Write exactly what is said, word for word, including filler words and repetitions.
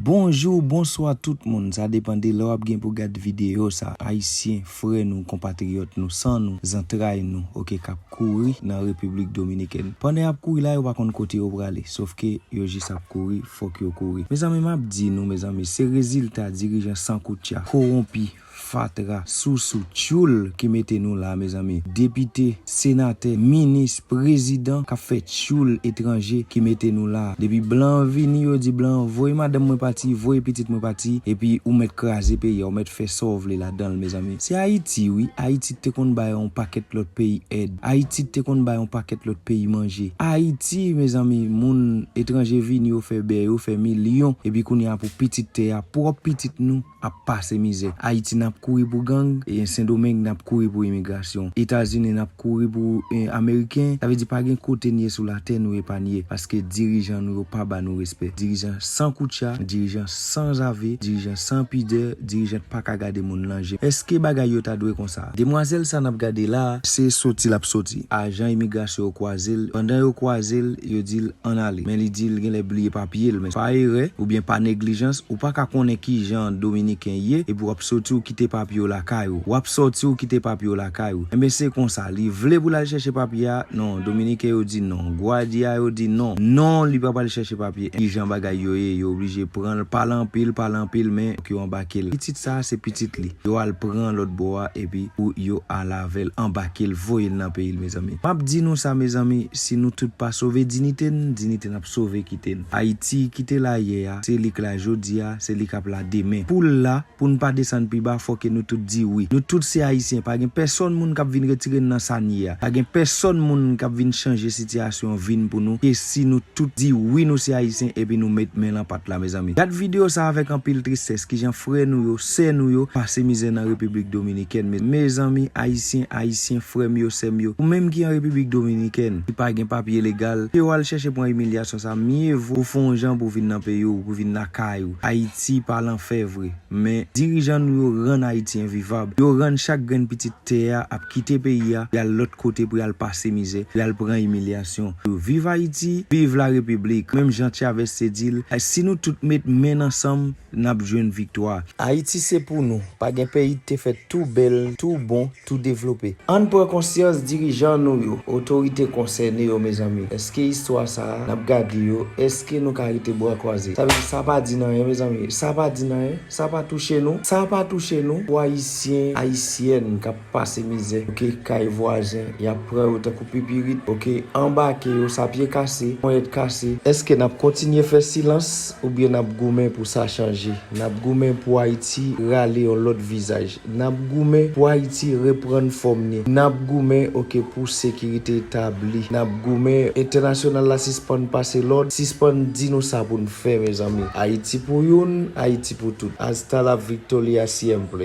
Bonjou, bonswa tout moun. Sa depann de lè w ap gen pou gad videyo sa. Ayisyen, frè nou, konpatriyòt nou, san nou, zantray nou, oke, k ap kouri nan Repiblik Dominikèn. Pandan y ap kouri la, yo pa konn kote yo prale. Sòf ke yo jis ap kouri, fòk yo kouri. Mezanmi, m ap di nou, mezanmi, se rezilta dirijan sankoutcha, kowonpi, fatra, sousou, tchoul ki mete nou la, mezanmi. Depite, senatè, minis, prezidan k ap fè tchoul etranje ki mete nou la. Depi blan an vini, yo di blan an voye madanm mwen pati, voye pitit mwen pati, epi ou mèt kraze peyi a, ou mèt fè sa w vle ladan l, mezanmi. Se Ayiti, wi. Ayiti te konn bay yon pakèt lòt peyi èd. Ayiti te konn bay yon pakèt lòt peyi manje. Ayiti, mezanmi, moun etranje vini, yo fè bè, yo fè milyon, epi kounye a pou pitit tè a, pwòp pitit nou ap pase mizè. Ayiti n ap kouri pou gang, e Sendomeng n ap kouri pou imigrasyon. Etazini n ap kouri pou, e, Ameriken. Sa vle di pa gen kote n ye sou latè nou epanye, paske dirijan nou yo pa ba nou respè. Dirijan sankoutcha, dirijan sanzave, dirijan san pidè, dirijan pa ka gade moun nan je. Èske bagay yo ta dwe konsa? Demwazèl sa n ap gade la, se soti l ap soti. Ajan imigrasyon yo kwaze l. Pandan yo kwaze l, yo di l ann ale. Men li di l genlè bliye papye l. Men pa erè oubyen pa neglijans, ou pa ka konnen kijan Dominiken ye, epi w ap soti ou kite papye w lakay ou. W ap soti ou kite papye w lakay ou. Enben, se konsa, li vle pou l al chèche papye a, non, Dominiken yo di non. Gwadya yo di non. Non, li pa pral chèche papye. Kijan bagay yo ye, yo oblije pran l, pale anpil, pale anpil, men fòk yo anbake l. Pitit sa a, se pitit li. Yo al pran lòt bò a, epi pou yo al avè l, anbake l, voye l nan peyi l, mezanmi. M ap di nou sa, mezanmi, si nou tout pa sove diyite n, diyite n ap sove kite n. Ayiti ki te la yè a, se li k la jodi a, se li k ap la demen. Pou l la, pou n pa desann pi ba, fòk nou tout di wi. Nou tout se Ayisyen, pa gen pèsonn moun k ap vin retire n nan sa n ye a. Pa gen pèsonn moun k ap vin chanje sitiyasyon vi n pou nou, ke si nou tout di wi nou se Ayisyen epi nou met men lan pat la, mezanmi. Gad videyo sa avèk anpil tristès, kijan frè nou yo, sè nou yo, pase mizè nan Repiblik Dominikèn. Me, mezanmi, Ayisyen, Ayisyen, frè m yo, sè m yo, ou menm ki an Repiblik Dominikèn, ki pa gen papye legal, ke w al chèche pran imilyasyon sa, mye vo ou fè yon jan pou w vin nan peyi w, pou w vin lakay ou. Ayiti pa lanfè vre. Men dirijan nou yo rann Ayiti envivab. Yo rann chak grenn pitit tè a ap kite peyi a, y al lòt kote pou y al pase mizè, pou y al pran imilyasyon. Yo viv Ayiti, viv la Repiblik. Menm jan Chavez te di l, si nou tout met men n ansanm, n ap jwenn viktwa. Ayiti se pou nou. Pa gen peyi ki te fèt tou bèl, tou bon, tou devlope. Ann pran konsyans dirijan nou yo, otorite konsène yo, mezanmi. Èske istwa sa a, n ap gade yo, èske nou ka rete bra kwaze? Sa vle di sa pa di n anyen, mezanmi. Sa pa di n anyen. Sa pa touche nou. Sa pa touche nou. Pou Ayisyen, Ayisyèn k ap pase mizè, oke, kay vwazen, y ap pran yo tankou pipirit, oke, anbake yo, sa pye kase, ponyèt kase. Èske n ap kontinye fè silans oubyen n ap goumen pou sa chanje? N ap goumen pou Ayiti rale yon lòt vizaj. N ap goumen pou Ayiti reprann fòm ni. N ap goumen, oke, pou sekirite etabli. N ap goumen entènasyonal la sispann pase lòd, sispann di nou sa pou n fè, mezanmi. Ayiti pou youn, Ayiti pou tout. Hasta la victoria siempre.